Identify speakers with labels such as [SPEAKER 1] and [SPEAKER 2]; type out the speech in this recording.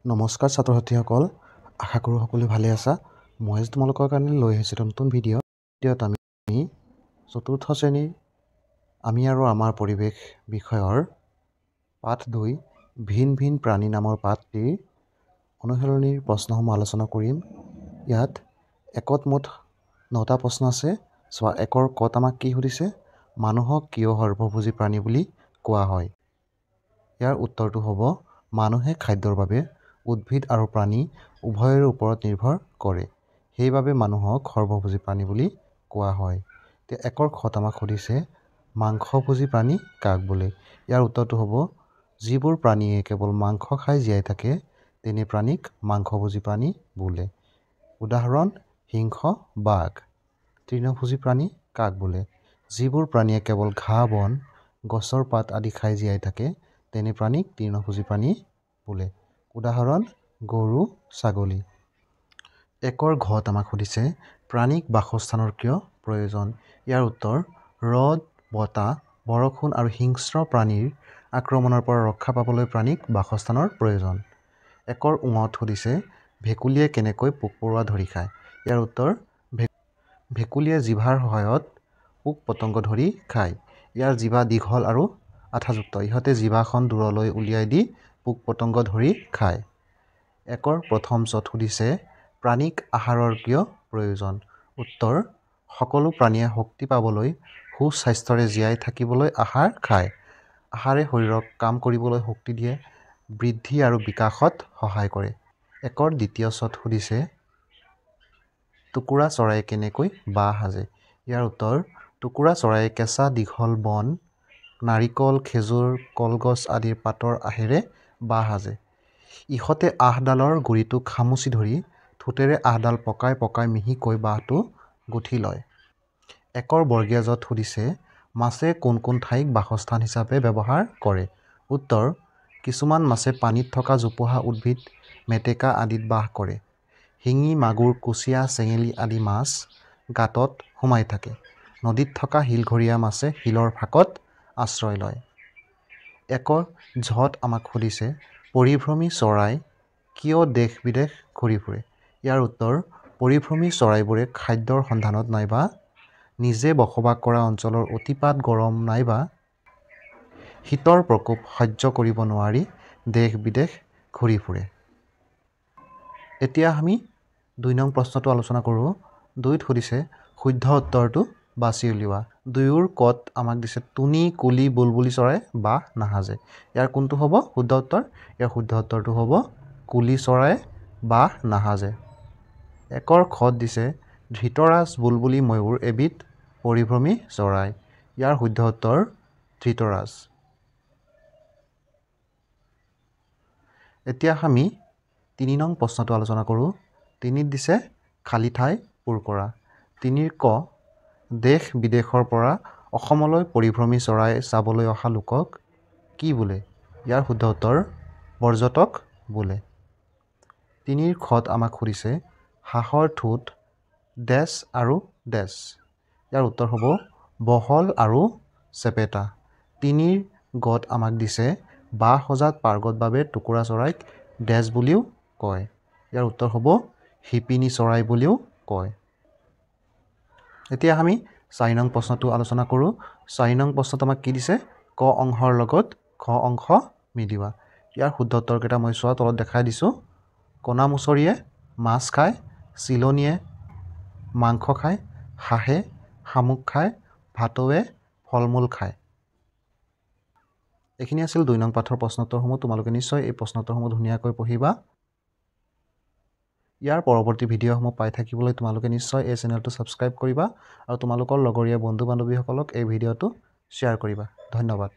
[SPEAKER 1] নমস্কাৰ ছাত্ৰ ছাত্ৰীসকল, আশা কৰোঁ সকলোৱে ভালে আছা। মই আজি তোমালোকৰ কাৰণে লৈ আহিছোঁ এটা নতুন ভিডিঅ'। ভিডিঅ'ত আমি চতুৰ্থ শ্ৰেণীৰ আমি আৰু আমাৰ পৰিৱেশ বিষয়ৰ পাঠ 2 ভিন ভিন প্ৰাণী নামৰ পাঠটিৰ অনুশীলনীৰ প্ৰশ্নসমূহ আলোচনা কৰিম। ইয়াত একত মুঠ 9টা প্ৰশ্ন আছে। চোৱা, একৰ কত আমাক কি সুধিছে? মানুহক কিয় সৰ্বভোজী প্ৰাণী বুলি কোৱা হয়? ইয়াৰ উত্তৰটো হ'ব, মানুহে খাদ্যৰ বাবে উদ্ভিদ আৰু প্ৰাণী উভয়ৰে ওপৰত নিৰ্ভৰ কৰে, সেইবাবে মানুহক সৰ্বভোজী প্ৰাণী বুলি কোৱা হয়। এতিয়া একৰ খত আমাক সুধিছে, মাংসভোজী প্ৰাণী কাক বোলে? ইয়াৰ উত্তৰটো হ'ব, যিবোৰ প্ৰাণীয়ে কেৱল মাংস খাই জীয়াই থাকে তেনে প্ৰাণীক মাংসভোজী প্ৰাণী বোলে। উদাহৰণ, সিংহ, বাঘ। তৃণভোজী প্ৰাণী কাক বোলে? যিবোৰ প্ৰাণীয়ে কেৱল ঘাঁহ, বন, গছৰ পাত আদি খাই জীয়াই থাকে তেনে প্ৰাণীক তৃণভোজী প্ৰাণী বোলে। উদাহৰণ, গৰু, ছাগলী। একৰ ঘত আমাক সুধিছে, প্ৰাণীক বাসস্থানৰ কিয় প্ৰয়োজন? ইয়াৰ উত্তৰ, ৰ'দ, বতাহ, বৰষুণ আৰু হিংস্ৰ প্ৰাণীৰ আক্ৰমণৰ পৰা ৰক্ষা পাবলৈ প্ৰাণীক বাসস্থানৰ প্ৰয়োজন। একৰ উঙত সুধিছে, ভেকুলীয়ে কেনেকৈ পোক পৰুৱা ধৰি খায়? ইয়াৰ উত্তৰ, ভেকুলীয়ে জিভাৰ সহায়ত পোক পতংগ ধৰি খায়। ইয়াৰ জিভা দীঘল আৰু আঠাযুক্ত। ইহঁতে জিভাখন দূৰলৈ উলিয়াই দি পোক পতংগ ধৰি খায়। একৰ প্ৰথম চত সুধিছে, প্ৰাণীক আহাৰৰ কিয় প্ৰয়োজন? উত্তৰ, সকলো প্ৰাণীয়ে শক্তি পাবলৈ, সুস্বাস্থ্যৰে জীয়াই থাকিবলৈ আহাৰ খায়। আহাৰে শৰীৰক কাম কৰিবলৈ শক্তি দিয়ে, বৃদ্ধি আৰু বিকাশত সহায় কৰে। একৰ দ্বিতীয় চত সুধিছে, টুকুৰা চৰাইয়ে কেনেকৈ বাহ সাজে? ইয়াৰ উত্তৰ, টুকুৰা চৰাইয়ে কেঁচা দীঘল বন, নাৰিকল, খেজুৰ, কলগছ আদিৰ পাতৰ আহেৰে বাহ সাজে। ইহঁতে আঁহডালৰ গুৰিটো খামুচি ধৰি ঠোঁটেৰে আঁহডাল পকাই পকাই মিহিকৈ বাঁহটো গুঠি লয়। একৰ বৰ্গীয়া য'ত সুধিছে, মাছে কোন কোন ঠাইক বাসস্থান হিচাপে ব্যৱহাৰ কৰে? উত্তৰ, কিছুমান মাছে পানীত থকা জোপোহা উদ্ভিদ, মেটেকা আদিত বাস কৰে। শিঙি, মাগুৰ, কুচিয়া, চেঙেলী আদি মাছ গাঁতত সোমাই থাকে। নদীত থকা শিলঘৰীয়া মাছে শিলৰ ফাঁকত আশ্ৰয় লয়। একৰ ঝত আমাক সুধিছে, পৰিভ্ৰমী চৰাই কিয় দেশ বিদেশ ঘূৰি ফুৰে? ইয়াৰ উত্তৰ, পৰিভ্ৰমী চৰাইবোৰে খাদ্যৰ সন্ধানত নাইবা নিজে বসবাস কৰা অঞ্চলৰ অতিপাত গৰম নাইবা শীতৰ প্ৰকোপ সহ্য কৰিব নোৱাৰি দেশ বিদেশ ঘূৰি ফুৰে। এতিয়া আমি 2 নং প্ৰশ্নটো আলোচনা কৰোঁ। 2ত সুধিছে, শুদ্ধ উত্তৰটো বাছি উলিওৱা। দুয়োৰ কত আমাক দিছে, টুনি, কুলি, বুলবুলি চৰাই বাহ নাসাজে। ইয়াৰ কোনটো হ'ব শুদ্ধ উত্তৰ? ইয়াৰ শুদ্ধ উত্তৰটো হ'ব কুলি চৰাই বাহ নাসাজে। একৰ খত দিছে, ধৃতৰাজ, বুলবুলি, ময়ূৰ এবিধ পৰিভ্ৰমী চৰাই। ইয়াৰ শুদ্ধ উত্তৰ ধৃতৰাজ। এতিয়া আমি 3 নং প্ৰশ্নটো আলোচনা কৰোঁ। 3ত দিছে, খালী ঠাই পূৰ কৰা। 3ৰ ক, দেশ বিদেশৰ পৰা অসমলৈ পৰিভ্ৰমী চৰাই চাবলৈ অহা লোকক কি বোলে? ইয়াৰ শুদ্ধ উত্তৰ পৰ্যটক বোলে। 3ৰ খত আমাক সুধিছে, হাঁহৰ ঠোঁট ডেছ আৰু ডেছ। ইয়াৰ উত্তৰ হ'ব বহল আৰু চেপেটা। 3ৰ গত আমাক দিছে, বাঁহ সজাত পাৰ্গত বাবে টুকুৰা চৰাইক ডেছ বুলিও কয়। ইয়াৰ উত্তৰ হ'ব শিপিনী চৰাই বুলিও কয়। এতিয়া আমি 4 নং প্ৰশ্নটো আলোচনা কৰোঁ। 4 নং প্ৰশ্নত আমাক কি দিছে? ক অংশৰ লগত খ অংশ মিলোৱা। ইয়াৰ শুদ্ধ উত্তৰকেইটা মই চোৱা তলত দেখাই দিছোঁ। কণামুচৰিয়ে মাছ খায়, চিলনীয়ে মাংস খায়, হাঁহে শামুক খায়, ভাটৌৱে ফল মূল খায়। এইখিনি আছিল 2 নং পাঠৰ প্ৰশ্নোত্তৰসমূহ। তোমালোকে নিশ্চয় এই প্ৰশ্নোত্তৰসমূহ ধুনীয়াকৈ পঢ়িবা। ইয়াৰ পৰৱৰ্তী ভিডিঅ'সমূহ পাই থাকিবলৈ তোমালোকে নিশ্চয় এই চেনেলটো ছাবস্ক্ৰাইব কৰিবা আৰু তোমালোকৰ লগৰীয়া বন্ধু বান্ধৱীসকলক এই ভিডিঅ'টো শ্বেয়াৰ কৰিবা। ধন্যবাদ।